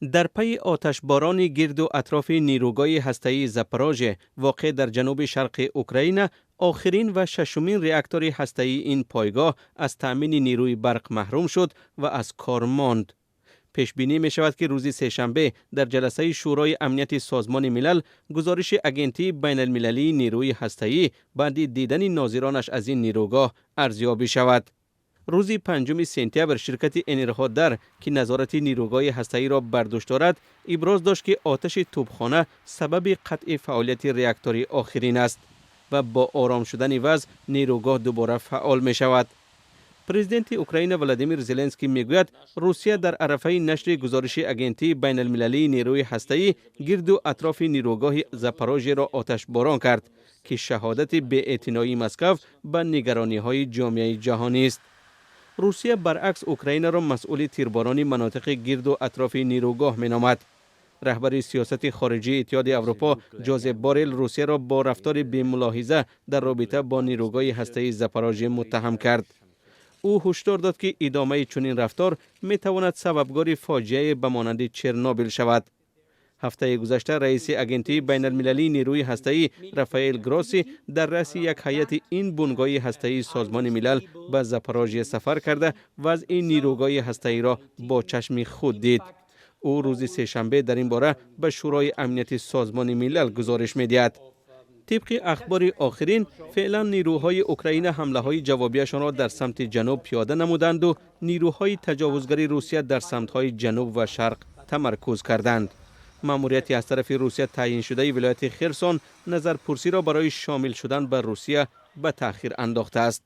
Дар пайи оташборони гирду атрофи нерӯгоҳи ҳастаии Запорожье, воқеъ дар ҷануби шарқи Украина, охирин ва шашумин реактори ҳастаии ин пойгоҳ аз таъмини нерӯи барқ маҳрум шуд ва аз кор монд. Пешбинӣ мешавад, ки рӯзи сешанбе дар ҷаласаи Шӯрои Амнияти Созмони Милал гузориши Агентии Байналмилалии Нерӯи Ҳастаӣ баъди дидани нозиронаш аз ин нерӯгоҳ арзёбӣ шавад. Рӯзи 5 сентябр ширкати Энергодар, ки назорати нерӯгоҳи ҳастаиро бар дӯш дорад, иброз дошт, ки оташи тӯбхона сабаби қатъи фаъолияти реактори охирин аст ва бо ором шудани вазъ нерӯгоҳ дубора фаъол мешавад. Президенти Украина Владимир Зеленский мегӯяд, Русия дар арафаи нашри гузориши Агентии Байналмилалии Нерӯи Ҳастаӣ гирду атрофи нерӯгоҳи Запорожьеро оташборон кард, ки шаҳодати беэътиноии Москав ба нигарониҳои ҷомеаи ҷаҳонист. Русия баръакс Украинаро масъули тирборони манотиқи гирду атрофи нерӯгоҳ меномад. Раҳбари сиёсати хориҷии Иттиҳоди Аврупо Ҷозеп Борел Русияро бо рафтори бемулоҳиза дар робита бо нерӯгоҳи ҳастаии Запорожье муттаҳам кард. Ӯ ҳушдор дод, ки идомаи чунин рафтор метавонад сабабгори фоҷиае ба монанди Чернобил шавад. Ҳафтаи гузашта раиси Агентии Байналмилалии Нерӯи Ҳастаӣ Рафаэл Гросси дар раъси як ҳайати ин бунгоҳи ҳастаии Созмони Милал ба Запорожье сафар карда, вазъи нерӯгоҳи ҳастаиро бо чашми худ дид. Ӯ рӯзи сешанбе дар ин бора ба Шӯрои Амнияти Созмони Милал гузориш медиҳад. Тибқи ахбори охирин, феълан нерӯҳои Украина ҳамлаҳои ҷавобияшонро дар самти ҷануб пиёда намуданду нерӯҳои таҷовузгари Русия дар самтҳои ҷануб ва шарқ тамаркуз карданд. Маъмурияти аз тарафи Русия таъйиншудаи вилояти Херсон назарпурсиро барои шомил шудан ба Русия ба таъхир андохтааст.